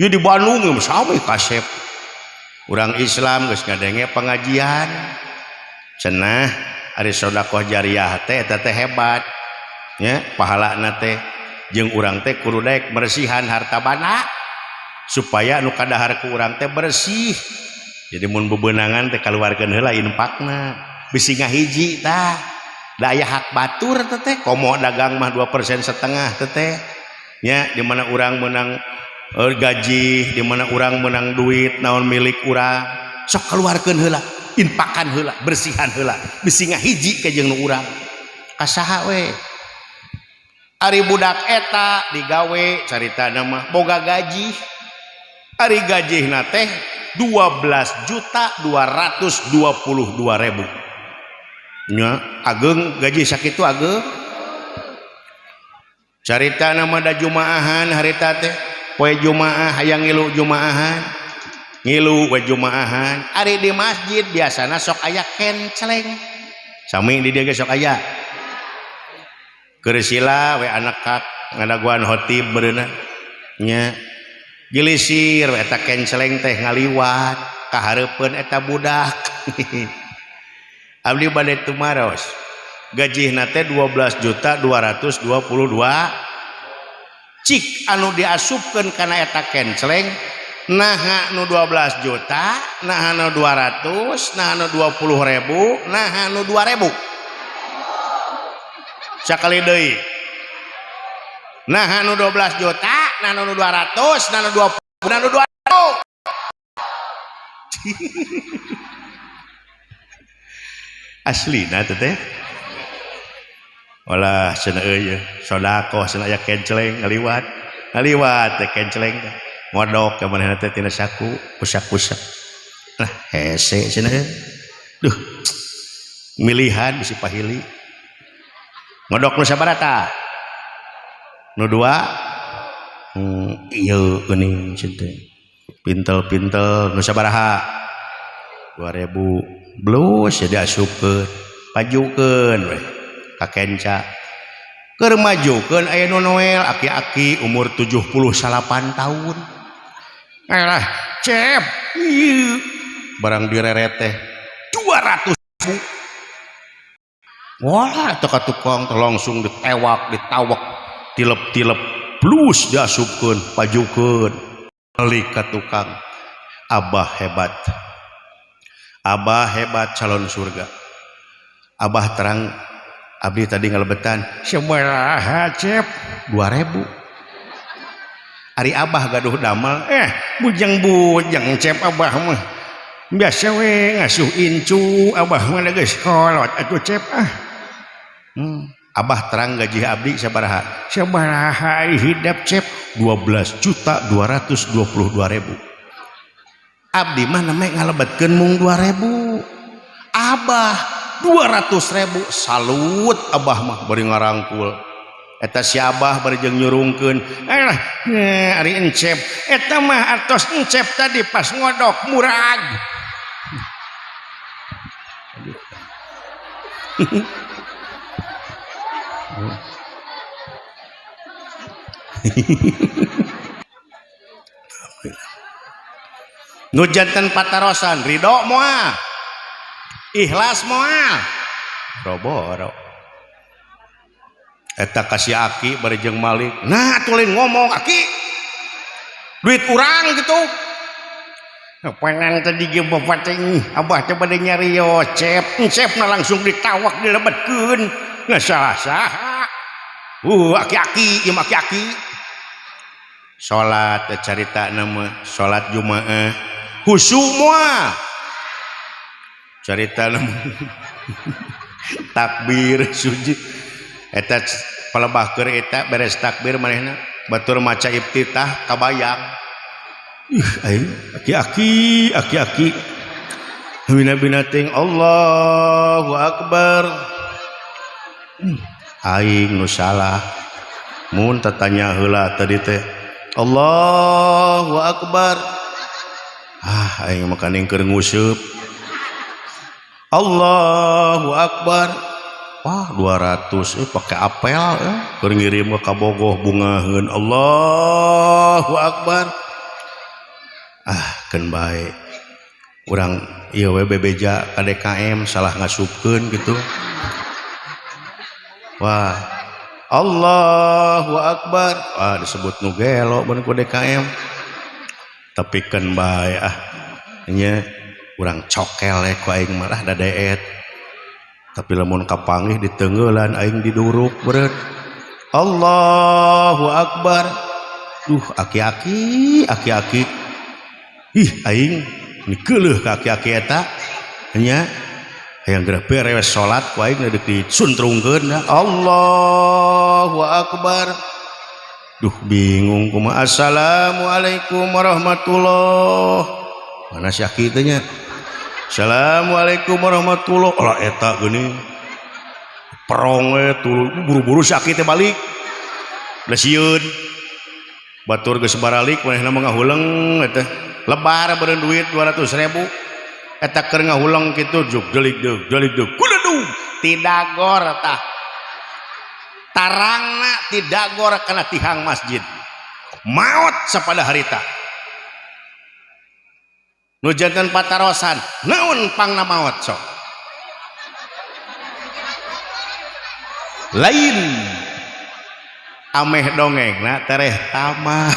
Ieu di Bandung sami kasep. Urang Islam geus ngadenge pengajian. Cenah ari sedekah jariah teh eta teh hebat. Nya pahalana teh jeung urang teh kudu daek bersihan harta banda supaya nu kadahar ku urang teh bersih. Jadi mun bebenangan teh kaluarkeun heula infakna. Bisi ngahiji tah. Da aya hak batur teh komo dagang mah 2% setengah teh. Nya di mana urang menang gaji, di mana urang menang duit naon milik urang, sok keluarkeun heula, infakan heula, bersihan heula, bisi ngahiji ka jeung nu urang. Ka saha we? Ari budak eta digawe caritana mah boga gaji. Ari gajihna teh 12.222.000. Nya ageng gaji sakitu ageng. Caritana mah da jumaahan harita teh. Poe Jumaah hayang ngilu jumaahan, ngilu we jumaahan. Ari di masjid biasana sok aya kenceleng, sami di dieu ge sok aya. Keur sila we anak kak ngadaguan khotib meureunna nya, gilisir we eta kenceleng teh ngaliwat kahareupeun eta budak. Abdi bade tumaros, gajihna teh 12.222.000. Cik anu diasupkeun kana eta kenceleng, naha nu 12 juta, naha nu 200, naha nu 20.000, naha nu 2.000. Sakali deui, naha nu 12 juta, naha nu 200, naha nu 20, naha nu 2.000. Aslina teh olah cenah euy sedekah cenah aya kenceleng ngaliwat ngaliwat teh kenceleng teh ngodok ka manehna teh tina saku kusak-kusak. Nah hese cenah duh milihan bisi pahili ngodok nu sabaraha tah nu 2 ieu geuning cenah pintel-pintel nu sabaraha 2.000 blus jadi asupkeun pajukeun we ka kenca keur majukeun aya nu Noel aki-aki umur 78 tahun. Alah cep ieu barang direret teh 200.000. Wah eta ka tukang teh langsung ditewak ditawak tilep-tilep blus diasupkeun pajukeun balik ka tukang. Abah hebat, abah hebat calon surga. Abah terang abdi tadi ngalebetan sabaraha cep 2.000. Ari abah gaduh damel bujang-bujang cep abah mah biasa we ngasuh incu abah mah geus kolot atuh cep ah. Abah terang gaji abdi sabaraha? Sabaraha hidap cep 12.222.000. Abdi mah namanya ngalebetkeun mung 2.000. Abah 200.000 salut abah mah bari ngarangkul. Eta si abah bari jeung nyurungkeun. Ari encep eta mah artos encep tadi pas ngodok murag. Nu janten patarosan ridho moal, ikhlas moal, boro-boro. Eta kasih aki bari jeung Malik. Nah atuh lain ngomong aki duit urang gitu. Pengen tadi ge bapak teh abah teh bade nyarios cep, cepna langsung ditawak dilebetkeun. Nggak salah saha. Aki-aki ieu mah aki-aki. Salat carita nama salat Jumaah khusyuk moal. Carita nama takbir sujud eta palebah keur eta beres takbir manehna batur maca iftitah kabayang. Ih aing aki-aki aki-aki bina-bina ting Allahu Akbar. Aing nu salah mun tatanya heula tadi teh Allahu Akbar. Ah aing mah kaning keur nguseup. Allahu Akbar. Wah 200 pakai apel keur ngirim ka Kabogoh bungaheun. Allahu Akbar. Ah, keun bae urang ieu we bebeja ka DKM salah ngasupkeun gitu. Wah, Allahu Akbar. Ah, disebut nu gelo mun ku DKM. Tapi keun bae ah nya urang cokel we ku aing mah da deet. Tapi lamun kapanggih diteungeulan aing diduruk beureut. Allahu Akbar. Duh, aki-aki, aki-aki. Ih, aing dikeuleuh ka aki-aki eta nya. Hayang geura beres salat ku aing deuk disuntrungkeun. Allahu Akbar. Duh, bingung kumaha. Assalamualaikum warahmatullah. Mana si aki teh nya? Assalamualaikum warahmatullah. Olah eta geuning. Perong we tuluy buru-buru si aki teh balik. Da sieun. Batur geus baralik manehna mah ngahuleng eta. Lebar beureun duit 200.000. Eta keur ngahuleng kitu juk delik deuk delik deuk. Kuledug tidagor tah. Tarangna tidagor kana tihang masjid. Maot sapada harita. Nu janten patarosan, naon pangna maot sok? Lain ameh dongengna tereh tamat.